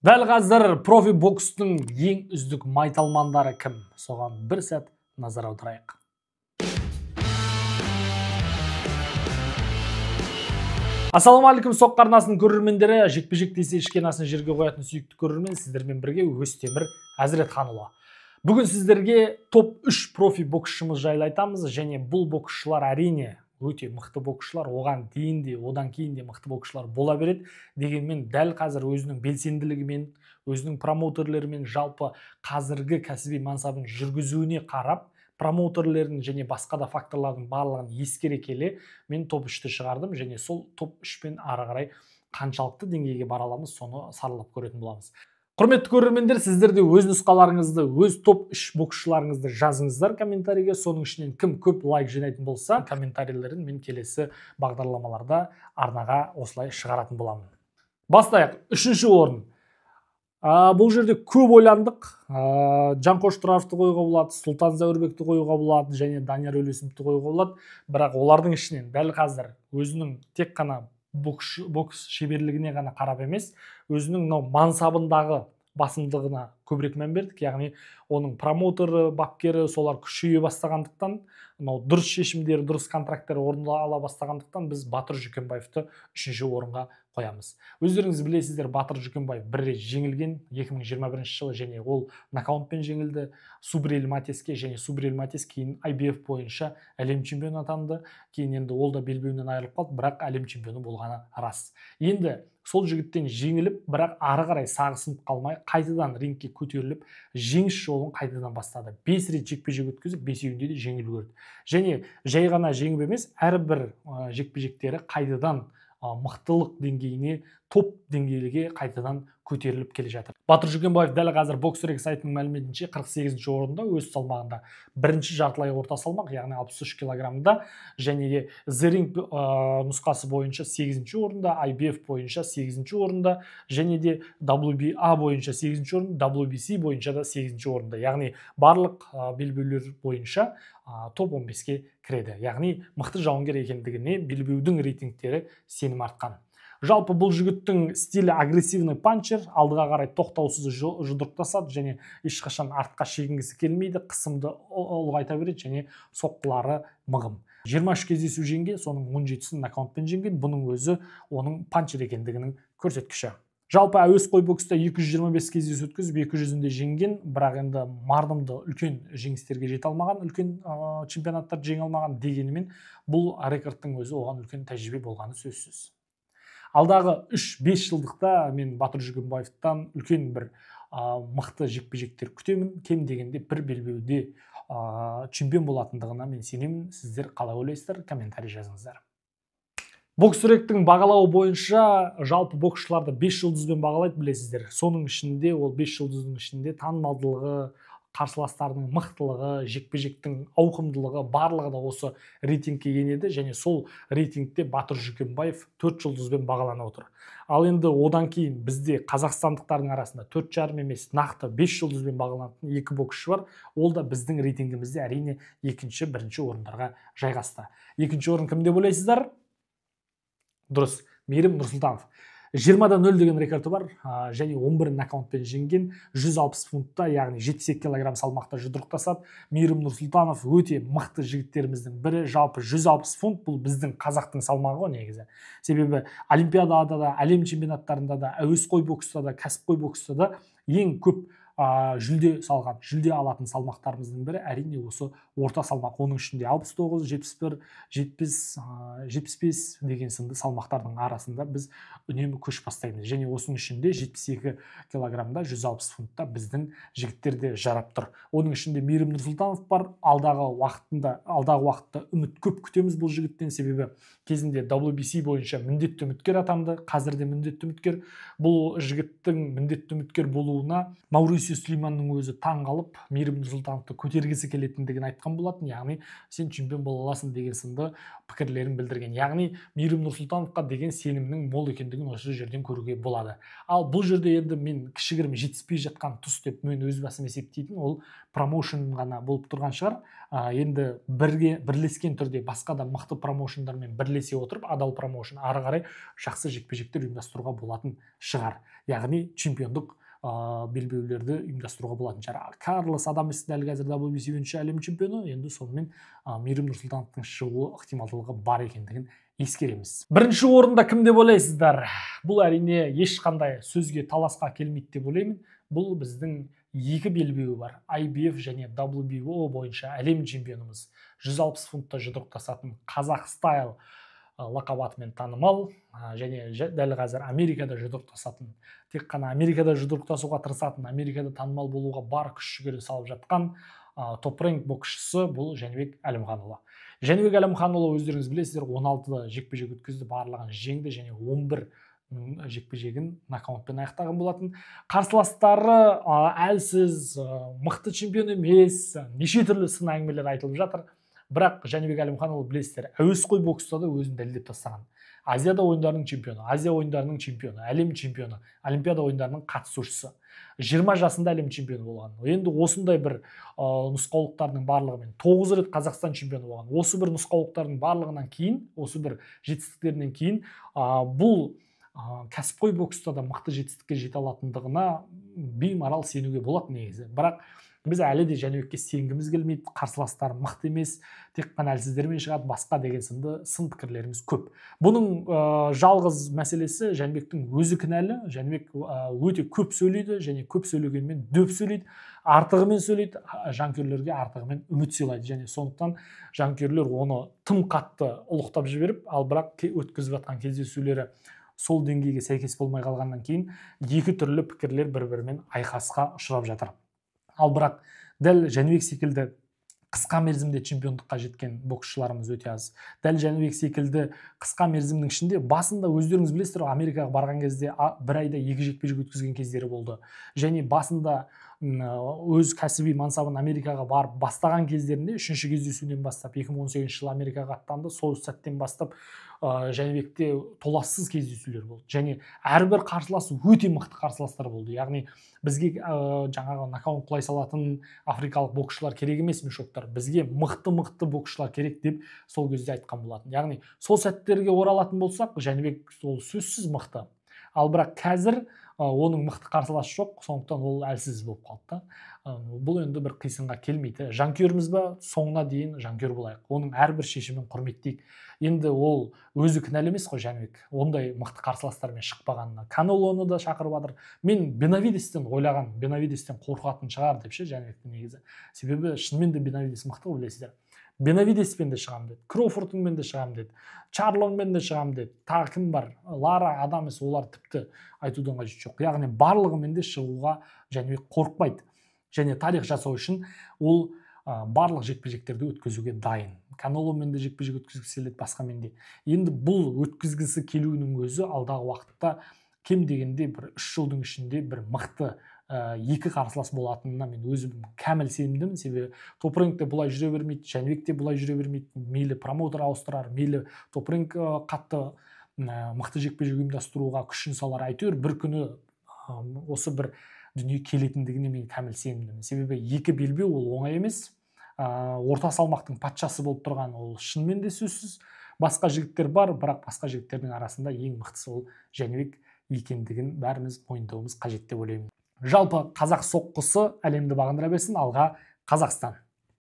Дәл қазір профи бокстың ең үздік майталмандары кім? Соған бір сәт назар аударайық. Ассалаумағалейкум, Соққы арнасының көрермендері, жекпе-жек десе ішкен асын жерге қоятын сүйікті көрермен, сіздермен бірге Өстемір Әзіретханұлы. Бүгін сіздерге топ 3 профи боксшымыз жайлы айтамыз, және бұл боксшылар әрине өте мықты боксшылар, оған дейін де, одан кейін де мықты боксшылар бола береді. Дегенмен дәл қазір өзінің белсенділігімен, өзінің промоутерлерімен, жалпы қазіргі кәсіби мансабын жүргізуіне қарап, промоутерлердің және басқа да факторлардың барлығын ескере келе мен топ 3-ті шығардым, және сол топ 3-пен ары қарай қаншалықты деңгейге бара аламыз, соны саралап көретін боламыз. Құрметті көрермендер, сіздер де өз нұсқаларыңызды, өз топ 3 боксшыларыңызды жазыңыздар комментарийге. Соның ішінен кім көп лайк жинайтын болса, комментарийлерін мен келесі бағдарламаларда арнаға осылай шығаратын боламын. Бастайық. 3-ші орын. Бұл жерде көп ойландық. Жанқош Тұраровты қоюға болады, Сұлтан Зәурбекті қоюға болады және Данияр Өлесімовті қоюға болады. Бірақ олардың ішінен дәл қазір өзінің тек қана бокс шеберлігіне ғана қарап емес, өзінің мынау мансабындағы басымдығына көбірек мән бердік. Яғни оның промоутері, бапкері солар күшейе бастағандықтан, мынау дұрыс шешімдері, дұрыс контракттер орындала бастағандықтан біз Батыр Жүкембаевты 3-ші орынға қоямыз. Өздеріңіз білесіздер, Батыр Жүкембаев бір рет жеңілген 2021 жылы, және ол нокаутпен жеңілді Субрель Матеске, және Субрель Матес кейін IBF бойынша әлем чемпионы атанды. Кейін енді ол да белбеуінен айырылып қалды, бірақ әлем чемпионы болғаны рас. Енді сол жігіттен жеңіліп, бірақ ары қарай сағы сынып қалмай, қайтадан рингке көтеріліп, жеңіс жолын қайтадан бастады. 5 рет жекпе-жек өткізіп, 5-еуінде де жеңіліп көрді. Және жай ғана жеңіп емес, әрбір жекпе-жектері қайтадан мықтылық деңгейіне, топ деңгейге қайтадан көтеріліп келе жатыр. Батыр Жүкембаев дәл қазір BoxRec сайтының мәліметінше 48-ші орында өз салмағында, бірінші жартылай орта салмақ, яғни 63 килограммда, және де The Ring нұсқасы бойынша 8-ші орында, IBF бойынша 8-ші орында, және де WBA бойынша 8-ші орында, WBC бойынша да 8-ші орында. Яғни барлық белбеулер бойынша топ 15-ке кіреді. Яғни мықты жауынгер екендігіне белбеудің рейтингтері сенім артқан. Жалпы бұл жігіттің стилі агрессивный панчер, алдыға қарай тоқтаусыз жұдырықтасады және ешқашан артқа шегінгісі келмейді, қысымды ұлғайта береді және соққылары мығым. 23 кездесу жеңген, соның 17-сін нокаутпен жеңген, бұның өзі оның панчер екендігінің көрсеткіші. Жалпы әуесқой бокста 225 кездесу өткізіп, 200-інде жеңген, бірақ енді мардымды үлкен жеңістерге жете алмаған, үлкен чемпионаттарды жеңе алмаған, дегенімен бұл рекордтың өзі оған үлкен тәжірибе болғаны сөзсіз. Алдағы 3-5 жылдықта мен Батыр Жүкембаевтан үлкен бір мықты жекпе-жектер күтемін. Кем дегенде бір белбеуде чемпион болатындығына мен сенемін. Сіздер қалай ойлайсыздар? Комментарий жазыңыздар. BoxRec-тің бағалауы бойынша жалпы боксшыларды 5 жұлдызбен бағалайды, білесіздер. Соның ішінде, ол 5 жұлдыздың ішінде танымалдылығы, қарсыластарының мықтылығы, жекпе-жектің ауқымдылығы барлығы да осы рейтингке енеді, және сол рейтингте Батыр Жүкембаев 4 жұлдызбен бағаланып отыр. Ал енді одан кейін бізде қазақстандықтардың арасында 4,5 емес, нақты 5 жұлдызбен бағаланатын 2 боксшы бар. Ол да біздің рейтингімізде әрине екінші, бірінші орындарға жайғасты. Екінші орын кім деп ойлайсыздар? Дұрыс, Мейірім Нұрсұлтанов. 20-0 деген рекорды бар, және 11 нокаутпен жеңген, 160 фунтта, яғни 72 килограмм салмақта жұдырықтасады. Мейірім Нұрсұлтанов өте мықты жігіттеріміздің бірі. Жалпы 160 фунт бұл біздің қазақтың салмағы ғой негізі. Себебі олимпиадада да, әлем чемпионаттарында да, әуесқой бокста да, кәсіпқой бокста да ең көп жүлде салған, жүлде алатын салмақтарымыздың бірі әрине осы орта салмақ. Оның ішінде 69, 71, 70, 75 деген сынды салмақтардың арасында біз үнемі көш бастаймыз. Және осының ішінде 72 килограммда 160 фунтта біздің жігіттер де жарап тұр. Оның ішінде Мейірім Нұрсұлтанов бар. Алдағы уақытта үміт көп күтеміз бұл жігіттен, себебі кезінде WBC бойынша міндетті үміткер атанды, қазір де міндетті үміткер. Бұл жігіттің міндетті үміткер болуына Маурисио Люси Сулейманның өзі таң қалып, Мейірім Нұрсұлтановты көтергісі келетіндігін айтқан болатын, яғни сен чемпион бола аласың деген сынды пікірлерін білдірген. Яғни Мейірім Нұрсұлтановқа деген сенімнің мол екендігін осы жерден көруге болады. Ал бұл жерде енді мен кішігірім жетіспей жатқан тұс деп мен өз басым есептейтін ол промоушн ғана болып тұрған шығар. Енді бірлескен түрде басқа да мықты промоушндармен бірлесе отырып, адал промоушн ары қарай жақсы жекпе-жектер ұйымдастыруға болатын шығар. Яғни чемпиондық белбеулерді ұйымдастыруға болатын шығар. Карлос Адамес дәл қазір WBC бойынша әлем чемпионы, енді сонымен Мейірім Нұрсұлтановтың шығуы ықтималдылығы бар екендігін ескереміз. Бірінші орында кім деп ойлайсыздар? Бұл әрине ешқандай сөзге таласқа келмейді деп ойлаймын. Бұл біздің екі белбеуі бар. IBF және WBO бойынша әлем чемпионымыз. 160 фунтта жұдырықтасатын Қазақ стайл лақап атымен танымал және дәл қазір Америкада жұдырықтасатын, тек қана Америкада жұдырықтасуға тырысатын, Америкада танымал болуға бар күш жігерін салып жатқан топ рэнк боксшысы бұл Жәнібек Әлімханұлы. Жәнібек Әлімханұлы өздеріңіз білесіздер, 16 жекпе-жек өткізді, барлығын жеңді және 11 жекпе-жегін нокаутпен аяқтаған болатын. Қарсыластары әлсіз, мықты чемпион емес, неше түрлі сын әңгімелер айтылып жатыр. Бірақ Жәнібек Әлімханұлы білесіздер, әуесқой бокста да өзін дәлелдеп тастаған. Азияда ойындарының чемпионы, Азия ойындарының чемпионы, әлем чемпионы, Олимпиада ойындарының қатысушысы. 20 жасында әлем чемпионы болған. Енді осындай бір нұсқаулықтардың барлығымен 9 рет Қазақстан чемпионы болған. Осы бір нұсқаулықтардың барлығынан кейін, осы бір жетістіктерінен кейін бұл кәсіпқой бокста да мықты жетістікке жете алатындығына беймарал сенуге болады негізі. Бірақ біз әлі де Жәнібекке сенгіміз келмейді, қарсыластар мықты емес, тек қана әлсіздермен шығады, басқа деген сынды сын пікірлеріміз көп. Бұның жалғыз мәселесі Жәнібектің өзі кінәлі. Жәнібек өте көп сөйлейді және көп сөйлегенмен дөп сөйлейді, артығымен сөйлейді, жанкүйерлерге артығымен үміт сыйлайды. Және сондықтан жанкүйерлер оны тым қатты ұлықтап жіберіп, ал бірақ өткізіп жатқан кездесулері сол деңгейге сәйкес болмай қалғаннан кейін екі түрлі пікірлер бір-бірімен айқасқа ұшырап жатыр. Ал бірақ дәл Жәнібек секілді қысқа мерзімде чемпиондыққа жеткен боксшыларымыз өте аз. Дәл Жәнібек секілді қысқа мерзімнің ішінде басында өздеріңіз білесіздер, Америкаға барған кезде бір айда 2 жекпе-жек өткізген кездері болды. Және басында өз кәсіби мансабын Америкаға барып бастаған кездерінде 3-ші кездесуінен бастап 2018 жылы Америкаға аттанды. Сол сәттен бастап Жәнібекте толассыз кездесулер болды. Және әрбір қарсылас өте мықты қарсыластар болды. Яғни бізге жаңағы нокаут құлай салатын африкалық боксшылар керек емес, мешоктар. Бізге мықты-мықты боксшылар керек деп сол кезде айтқан болатын. Яғни сол сәттерге оралатын болсақ, Жәнібек ол сөзсіз мықты. Ал бірақ қазір оның мықты қарсыласы жоқ, сондықтан ол әлсіз болып қалды да. Бұл енді бір қисынға келмейді. Жанкүйерміз ба, соңына дейін жанкүйер болайық. Оның әрбір шешімін құрметтейік. Енді ол өзі кінәлі емес қой Жәнібек. Ондай мықты қарсыластармен шықпағанына. Канелоны да шақырып жатыр. Мен Бенавидестен ойлаған, Бенавидестен қорқатын шығар деп ше Жәнібектің негізі. Себебі шынымен де Бенавидес мықты ғой, білесіздер. Бенавидеспен де шығам деді, Кроуфордыңмен де шығам деді, Чарлонмен де шығам деді, тағы кім бар, Лара, Адамес, олар тіпті айтудың қажеті жоқ. Яғни барлығымен де шығуға Жәнібек қорықпайды. Және тарих жасау үшін ол барлық жекпе-жектерді өткізуге дайын. Канеломен де жекпе-жек өткізгісі келеді, басқамен де. Енді бұл өткізгісі келуінің өзі алдағы уақытта кем дегенде бір 3 жылдың ішінде бір мықты екі қарсылас болатынына мен өзім кәміл сенімдімін. Себебі топ рэнк те бұлай жүре бермейді, Жәнібек те бұлай жүре бермейді, мейлі промоутер ауыстырар, мейлі топ рэнк қатты мықты жекпе-жек ұйымдастыруға күшін салар. Әйтеуір бір күні осы бір дүние келетіндігіне мен кәміл сенімдімін. Себебі екі белбеу ол оңай емес. Орта салмақтың патшасы болып тұрған ол шынымен де сөзсіз. Басқа жігіттер бар, бірақ басқа жігіттердің арасында ең мықтысы ол Жәнібек екендігін бәріміз мойындауымыз қажет деп ойлаймын. Жалпы қазақ соққысы әлемді бағындыра берсін, алға Қазақстан.